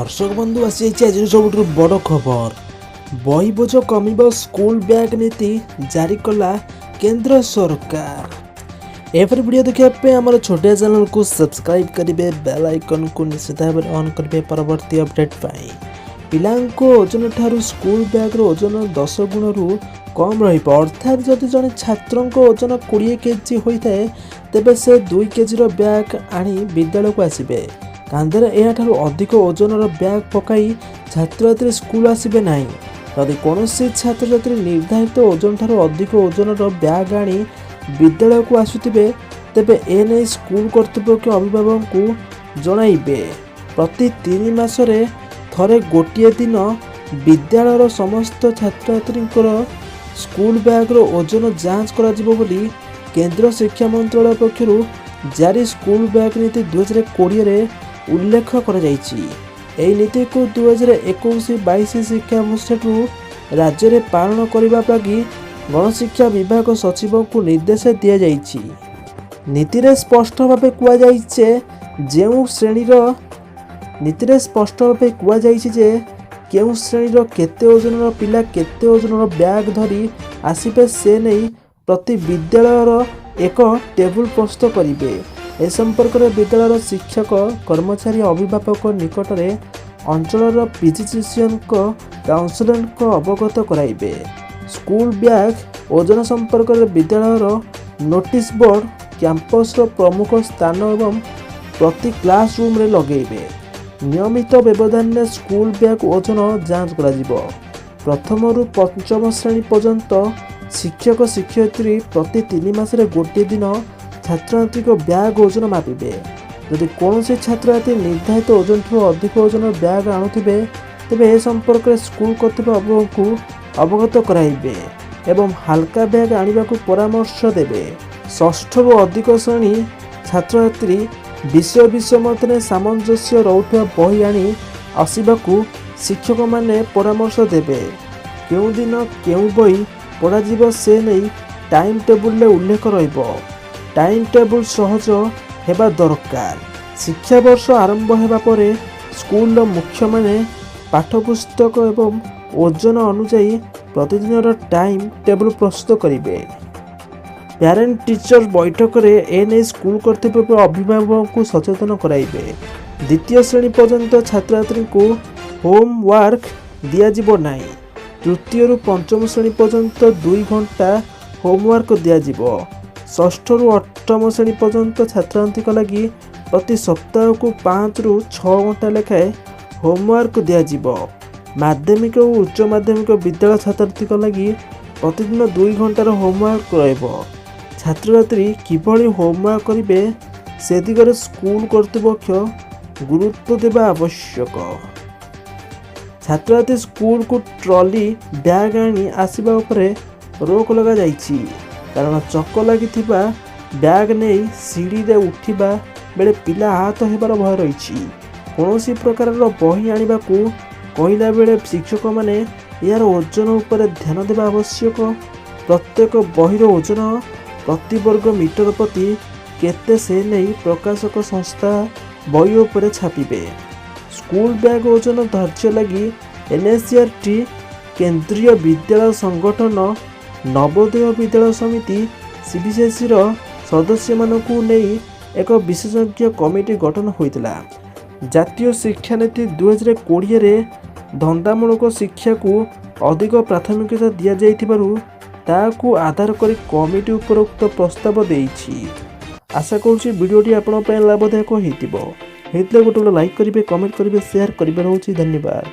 ଦର୍ଶକ ବନ୍ଧୁ, ଆସିଯାଇଛି ଆଜିର ସବୁଠାରୁ ବଡ଼ ଖବର। ବହି ବୋଝ କମିବ, ସ୍କୁଲ ବ୍ୟାଗ୍ ନୀତି ଜାରି କଲା କେନ୍ଦ୍ର ସରକାର। ଏପରି ଭିଡ଼ିଓ ଦେଖିବା ପାଇଁ ଆମର ଛୋଟିଆ ଚ୍ୟାନେଲକୁ ସବସ୍କ୍ରାଇବ୍ କରିବେ, ବେଲ୍ ଆଇକନ୍କୁ ନିଶ୍ଚିତ ଭାବରେ ଅନ୍ କରିବେ ପରବର୍ତ୍ତୀ ଅପଡ଼େଟ୍ ପାଇଁ। ପିଲାଙ୍କ ଓଜନ ଠାରୁ ସ୍କୁଲ ବ୍ୟାଗ୍ର ଓଜନ 10 ଗୁଣରୁ କମ୍ ରହିବ। ଅର୍ଥାତ୍ ଯଦି ଜଣେ ଛାତ୍ରଙ୍କ ଓଜନ 20 କେଜି ହୋଇଥାଏ, ତେବେ ସେ 2 କେଜିର ବ୍ୟାଗ୍ ଆଣି ବିଦ୍ୟାଳୟକୁ ଆସିବେ। କାନ୍ଧରେ ଏହାଠାରୁ ଅଧିକ ଓଜନର ବ୍ୟାଗ୍ ପକାଇ ଛାତ୍ରଛାତ୍ରୀ ସ୍କୁଲ ଆସିବେ ନାହିଁ। ଯଦି କୌଣସି ଛାତ୍ରଛାତ୍ରୀ ନିର୍ଦ୍ଧାରିତ ଓଜନଠାରୁ ଅଧିକ ଓଜନର ବ୍ୟାଗ୍ ଆଣି ବିଦ୍ୟାଳୟକୁ ଆସୁଥିବେ, ତେବେ ଏନେଇ ସ୍କୁଲ କର୍ତ୍ତୃପକ୍ଷ ଅଭିଭାବକଙ୍କୁ ଜଣାଇବେ। ପ୍ରତି 3 ମାସରେ ଥରେ ଗୋଟିଏ ଦିନ ବିଦ୍ୟାଳୟର ସମସ୍ତ ଛାତ୍ରଛାତ୍ରୀଙ୍କର ସ୍କୁଲ ବ୍ୟାଗ୍ର ଓଜନ ଯାଞ୍ଚ କରାଯିବ ବୋଲି କେନ୍ଦ୍ର ଶିକ୍ଷା ମନ୍ତ୍ରାଳୟ ପକ୍ଷରୁ ଜାରି ସ୍କୁଲ ବ୍ୟାଗ୍ ନୀତି 2020ରେ ଉଲ୍ଲେଖ କରାଯାଇଛି। ଏହି ନୀତିକୁ 2021-22 ଶିକ୍ଷାବର୍ଷଠାରୁ ରାଜ୍ୟରେ ପାଳନ କରିବା ଲାଗି ଗଣଶିକ୍ଷା ବିଭାଗ ସଚିବଙ୍କୁ ନିର୍ଦ୍ଦେଶ ଦିଆଯାଇଛି। ନୀତିରେ ସ୍ପଷ୍ଟ ଭାବେ କୁହାଯାଇଛି ଯେ ଯେଉଁ ଶ୍ରେଣୀର ନୀତିରେ ସ୍ପଷ୍ଟ ଭାବେ କୁହାଯାଇଛି ଯେ କେଉଁ ଶ୍ରେଣୀର କେତେ ଓଜନର ପିଲା କେତେ ଓଜନର ବ୍ୟାଗ୍ ଧରି ଆସିବେ, ସେ ନେଇ ପ୍ରତି ବିଦ୍ୟାଳୟର ଏକ ଟେବୁଲ ପ୍ରସ୍ତୁତ କରିବେ। ଏ ସମ୍ପର୍କରେ ବିଦ୍ୟାଳୟର ଶିକ୍ଷକ, କର୍ମଚାରୀ, ଅଭିଭାବକ, ନିକଟରେ ଅଞ୍ଚଳର ପିଜିଜିସିଏନ୍ଙ୍କ କାଉନସିଲରଙ୍କ ଅବଗତ କରାଇବେ। ସ୍କୁଲ ବ୍ୟାଗ୍ ଓଜନ ସମ୍ପର୍କରେ ବିଦ୍ୟାଳୟର ନୋଟିସ୍ ବୋର୍ଡ଼, କ୍ୟାମ୍ପସର ପ୍ରମୁଖ ସ୍ଥାନ ଏବଂ ପ୍ରତି କ୍ଲାସ୍ ରୁମ୍ରେ ଲଗାଇବେ। ନିୟମିତ ବ୍ୟବଧାନରେ ସ୍କୁଲ ବ୍ୟାଗ୍ ଓଜନ ଯାଞ୍ଚ କରାଯିବ। ପ୍ରଥମରୁ ପଞ୍ଚମ ଶ୍ରେଣୀ ପର୍ଯ୍ୟନ୍ତ ଶିକ୍ଷକ ଶିକ୍ଷୟିତ୍ରୀ ପ୍ରତି 3 ମାସରେ ଗୋଟିଏ ଦିନ ଛାତ୍ରଛାତ୍ରୀଙ୍କ ବ୍ୟାଗ୍ ଓଜନ ମାପିବେ। ଯଦି କୌଣସି ଛାତ୍ରଛାତ୍ରୀ ନିର୍ଦ୍ଧାରିତ ଓଜନଠାରୁ ଅଧିକ ଓଜନର ବ୍ୟାଗ୍ ଆଣୁଥିବେ, ତେବେ ଏ ସମ୍ପର୍କରେ ସ୍କୁଲ କର୍ତ୍ତୃପକ୍ଷଙ୍କୁ ଅବଗତ କରାଇବେ ଏବଂ ହାଲକା ବ୍ୟାଗ୍ ଆଣିବାକୁ ପରାମର୍ଶ ଦେବେ। ଷଷ୍ଠରୁ ଅଧିକ ଶ୍ରେଣୀ ଛାତ୍ରଛାତ୍ରୀ ବିଷୟ ବିଷୟ ମଧ୍ୟରେ ସାମଞ୍ଜସ୍ୟ ରହୁଥିବା ବହି ଆଣି ଆସିବାକୁ ଶିକ୍ଷକମାନେ ପରାମର୍ଶ ଦେବେ। କେଉଁ ଦିନ କେଉଁ ବହି ପଢ଼ାଯିବ, ସେ ନେଇ ଟାଇମ୍ ଟେବୁଲରେ ଉଲ୍ଲେଖ ରହିବ। ଟାଇମ୍ ଟେବୁଲ ସହଜ ହେବା ଦରକାର। ଶିକ୍ଷାବର୍ଷ ଆରମ୍ଭ ହେବା ପରେ ସ୍କୁଲର ମୁଖ୍ୟମାନେ ପାଠ୍ୟପୁସ୍ତକ ଏବଂ ଓଜନ ଅନୁଯାୟୀ ପ୍ରତିଦିନର ଟାଇମ୍ ଟେବୁଲ ପ୍ରସ୍ତୁତ କରିବେ। ପ୍ୟାରେଣ୍ଟ ଟିଚର ବୈଠକରେ ଏନେଇ ସ୍କୁଲ କର୍ତ୍ତୃପକ୍ଷ ଅଭିଭାବକଙ୍କୁ ସଚେତନ କରାଇବେ। ଦ୍ୱିତୀୟ ଶ୍ରେଣୀ ପର୍ଯ୍ୟନ୍ତ ଛାତ୍ରଛାତ୍ରୀଙ୍କୁ ହୋମ୍ ୱାର୍କ ଦିଆଯିବ ନାହିଁ। ତୃତୀୟରୁ ପଞ୍ଚମ ଶ୍ରେଣୀ ପର୍ଯ୍ୟନ୍ତ 2 ଘଣ୍ଟା ହୋମୱାର୍କ ଦିଆଯିବ। ଷଷ୍ଠରୁ ଅଷ୍ଟମ ଶ୍ରେଣୀ ପର୍ଯ୍ୟନ୍ତ ଛାତ୍ରଛାତ୍ରୀଙ୍କ ଲାଗି ପ୍ରତି ସପ୍ତାହକୁ 5ରୁ 6 ଘଣ୍ଟା ଲେଖାଏଁ ହୋମୱାର୍କ ଦିଆଯିବ। ମାଧ୍ୟମିକ ଓ ଉଚ୍ଚ ମାଧ୍ୟମିକ ବିଦ୍ୟାଳୟ ଛାତ୍ରଛାତ୍ରୀଙ୍କ ଲାଗି ପ୍ରତିଦିନ 2 ଘଣ୍ଟାର ହୋମୱାର୍କ ରହିବ। ଛାତ୍ରଛାତ୍ରୀ କିଭଳି ହୋମୱାର୍କ କରିବେ, ସେ ଦିଗରେ ସ୍କୁଲ କର୍ତ୍ତୃପକ୍ଷ ଗୁରୁତ୍ୱ ଦେବା ଆବଶ୍ୟକ। ଛାତ୍ରଛାତ୍ରୀ ସ୍କୁଲକୁ ଟ୍ରଲି ବ୍ୟାଗ୍ ଆଣି ଆସିବା ଉପରେ ରୋକ ଲଗାଯାଇଛି। କାରଣ ଚକ ଲାଗିଥିବା ବ୍ୟାଗ୍ ନେଇ ସିଡ଼ିରେ ଉଠିବା ବେଳେ ପିଲା ଆହତ ହେବାର ଭୟ ରହିଛି। କୌଣସି ପ୍ରକାରର ବହି ଆଣିବାକୁ କହିଲା ବେଳେ ଶିକ୍ଷକମାନେ ଏହାର ଓଜନ ଉପରେ ଧ୍ୟାନ ଦେବା ଆବଶ୍ୟକ। ପ୍ରତ୍ୟେକ ବହିର ଓଜନ ପ୍ରତି ବର୍ଗ ମିଟର ପ୍ରତି କେତେ, ସେ ନେଇ ପ୍ରକାଶକ ସଂସ୍ଥା ବହି ଉପରେ ଛାପିବେ। ସ୍କୁଲ ବ୍ୟାଗ୍ ଓଜନ ଧାର୍ଯ୍ୟ ଲାଗି ଏନ୍ଏସ୍ସିଆରଟି, କେନ୍ଦ୍ରୀୟ ବିଦ୍ୟାଳୟ ସଂଗଠନ, ନବୋଦୟ ବିଦ୍ୟାଳୟ ସମିତି, ସିବିଏସ୍ଇର ସଦସ୍ୟମାନଙ୍କୁ ନେଇ ଏକ ବିଶେଷଜ୍ଞ କମିଟି ଗଠନ ହୋଇଥିଲା। ଜାତୀୟ ଶିକ୍ଷାନୀତି 2020ରେ ଧନ୍ଦାମୂଳକ ଶିକ୍ଷାକୁ ଅଧିକ ପ୍ରାଥମିକତା ଦିଆଯାଇଥିବାରୁ ତାହାକୁ ଆଧାର କରି କମିଟି ଉପରୋକ୍ତ ପ୍ରସ୍ତାବ ଦେଇଛି। ଆଶା କରୁଛି ଭିଡ଼ିଓଟି ଆପଣଙ୍କ ପାଇଁ ଲାଭଦାୟକ ହେଇଥିବ। ହେଇଥିଲେ ଗୋଟେ ଗୋଟେ ଲାଇକ୍ କରିବେ, କମେଣ୍ଟ କରିବେ, ସେୟାର କରିବେ। ରହୁଛି, ଧନ୍ୟବାଦ।